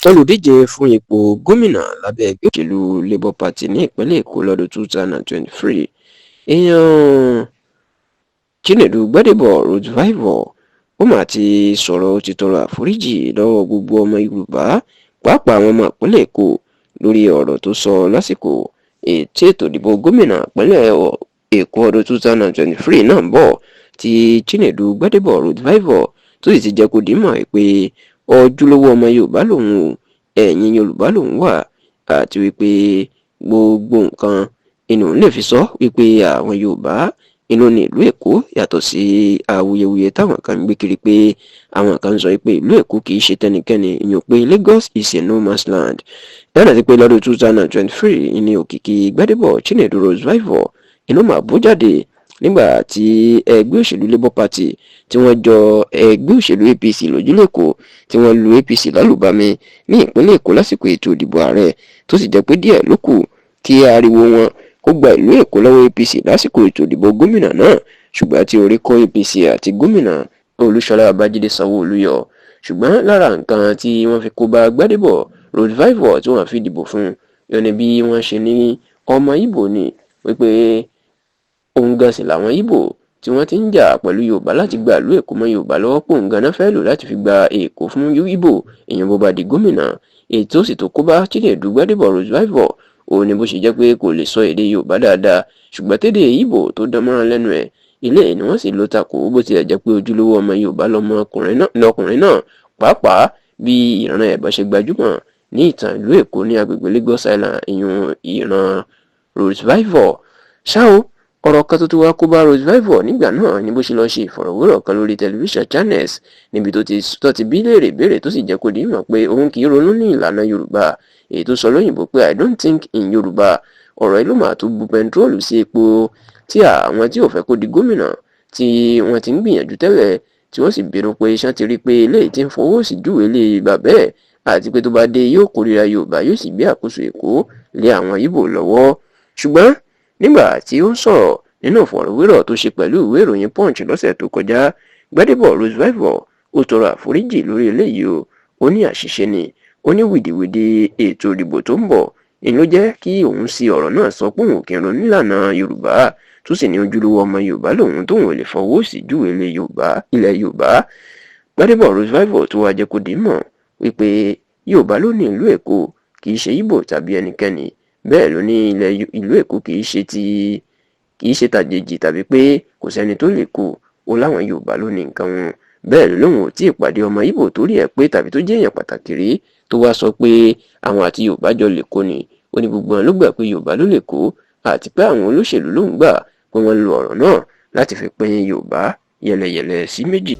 Olùdíje fún ipò gómìnà lábẹ́ ẹgbẹ́ òṣèlú Labour Party ní ìpínlẹ̀ Èkó lọ́dún 2023, èèyàn Chinedu Gbadebo Rhodes-Vivour, ó mà ti sọ̀rọ̀. Ó ti tọrọ àforíjì lọ́wọ́ gbogbo ọmọ Yorùbá, pàápàá àwọn ọmọ ìpínlẹ̀ Èkó, lórí ọ̀rọ̀ tó sọ lásìkò ètò ìdìbò gómìnà ìpínlẹ̀ Èkó ọdún 2023 náà ń bọ̀, tí Chinedu Gbadebo Rhodes-Vivour tó sì ti jẹ́ kó dìímọ̀ pé ojúlówó ọmọ Yorùbá lòun o, ẹ̀yìn Yorùbá lòun wà, àti wípé gbogbo nǹkan inú lè fi sọ wípé àwọn Yorùbá inú ní ìlú Èkó, yàtọ̀ sí awuyewuye táwọn kan ń gbé kiri pé àwọn kan ń sọ pé ìlú Èkó kì í ṣe tẹnikẹ́ni, ìyẹn pé Lagos is a no man's land. Yàtọ̀ sí pé lọ́dún 2023 ní òkìkí Gbadebo Chinedu Rhodes-Vivour inú mà bó jáde nígbà tí ẹgbẹ́ òṣèlú Labour Party, tí wọ́n jọ ẹgbẹ́ òṣèlú APC lójúlẹ̀kọ́, tí wọ́n lu APC lálùbami ní ìpínlẹ̀ Èkó lásìkò ètò ìdìbò ààrẹ, tó sì jẹ́ pé díẹ̀ ló kù kí ariwo wọn kó gba ìlú Èkó lọ́wọ́ APC lásìkò ètò ìdìbò gómìnà náà, ṣùgbọ́n tí orí kọ́ APC àti Gómìnà Olúṣọlá Babájídé Sanwó-Olú yọ. Ṣùgbọ́n lára nǹkan tí wọ́n fi kó bá Gbadebo Rhodes-Vivour tí wọ́n fi dìbò fún yọ ni bí wọ́n ṣe ní ọmọ Ìgbò ni, wípé òun gan sì làwọn Ìgbò tí wọ́n ti ń jà pẹ̀lú Yorùbá láti gba ìlú Èkó mọ́ Yorùbá lọ́wọ́, pò ń ganan fẹ́ lò láti fi gba Èkó fún Ìgbò, èèyàn bó bá di gómìnà. Ètò sì tó kó bá Chinedu Gbadebo Rhodes-Vivour òun ni bó ṣe jẹ́ pé kò lè sọ èdè Yorùbá dáadáa, ṣùgbọ́n tédè Ìgbò tó dán mọ́rán lẹ́nu ẹ̀ ilé ni wọ́n sì ló takò, bó tilẹ̀ jẹ́ pé ojúlówó ọmọ Yorùbá lọmọkùnrin náà, pàápàá bí ìran ẹ̀ bá ṣe gbajúmọ̀ ní ìtàn ìlú Èkó ní agbègbè Lagos Island, ìyún ìran Rhodes-Vivour. Ṣá o, ọ̀rọ̀ kan tó tún wá kó bá Rhodes-Vivour nígbà náà ni bó ṣe lọ́ọ́ ṣe ìfọ̀rọ̀wérọ̀ kan lórí tẹlifíṣàn Channels, níbi tó ti bí léèrè béèrè, tó sì jẹ́ kó di mọ̀ pé òun kì í ronú ní ìlànà Yorùbá, èyí tó sọ lóyìnbó pé "I don't think in Yorùbá". Ọ̀rọ̀ yìí ló máa tún bu pẹntiróòlù sí epo tí àwọn tí ò fẹ́ kó di gómìnà tí wọ́n ti ń gbìyànjú tẹ́lẹ̀, tí wọ́n sì bínú pé iṣan ti rí pé eléyìí tí ń fọwọ́ sí júwèé lé bàbá ẹ̀, àti pé tó bá dé yóò kórìíra Yorùbá, yóò sì gbé àkóso Èkó lé àwọn Ìgbò lọ́wọ́. Ṣùgbọ́n nígbà tí ó ń sọ̀rọ̀ nínú ìfọ̀rọ̀wérọ̀ tó ṣe pẹ̀lú ìwé ìròyìn Punch lọ́sẹ̀ tó kọjá, Gbadebo Rhodes-Vivour ó tọrọ àforíjì lórí eléyìí o. Ó ní àṣìṣe ni. Ó ní wìdìwìdì ètò ìdìbò tó ń bọ̀ ni ló jẹ́ kí òun sí ọ̀rọ̀ náà sọ pé òun kì í ronú nílànà Yorùbá, tó sì ní ojúlówó ọmọ Yorùbá lòun, tóun ò lè fọwọ́ sí júwèé ilé Yorùbá, ilẹ̀ Yorùbá. Gbadebo Rhodes-Vivour tó wá jẹ́ kó dì í mọ̀ wípé Yorùbá ló ní ìlú Èkó, kì í ṣe Ìgbò tàbí ẹnikẹ́ni. Bẹ́ẹ̀ ló ní ilẹ̀ ìlú Èkó kì í ṣe tàjèjì tàbí pé kò sẹ́ni tó lè kó o, láwọn Yorùbá ló ní nǹkan wọn. Bẹ́ẹ̀ ló lóun ò tí ì pàdé ọmọ Ìgbò torí ẹ̀ pé tàbí tó jẹ́ èèyàn pàtàkì rí tó wá sọ pé àwọn àti Yorùbá jọ lè kó ni. Ó ní gbogbo wọn ló gbà pé Yorùbá ló lè kó, àti pé àwọn olóṣèlú ló ń gbà pé wọ́n lo ọ̀rọ̀ náà láti fi pín Yorùbá yẹlẹyẹlẹ sí méjì.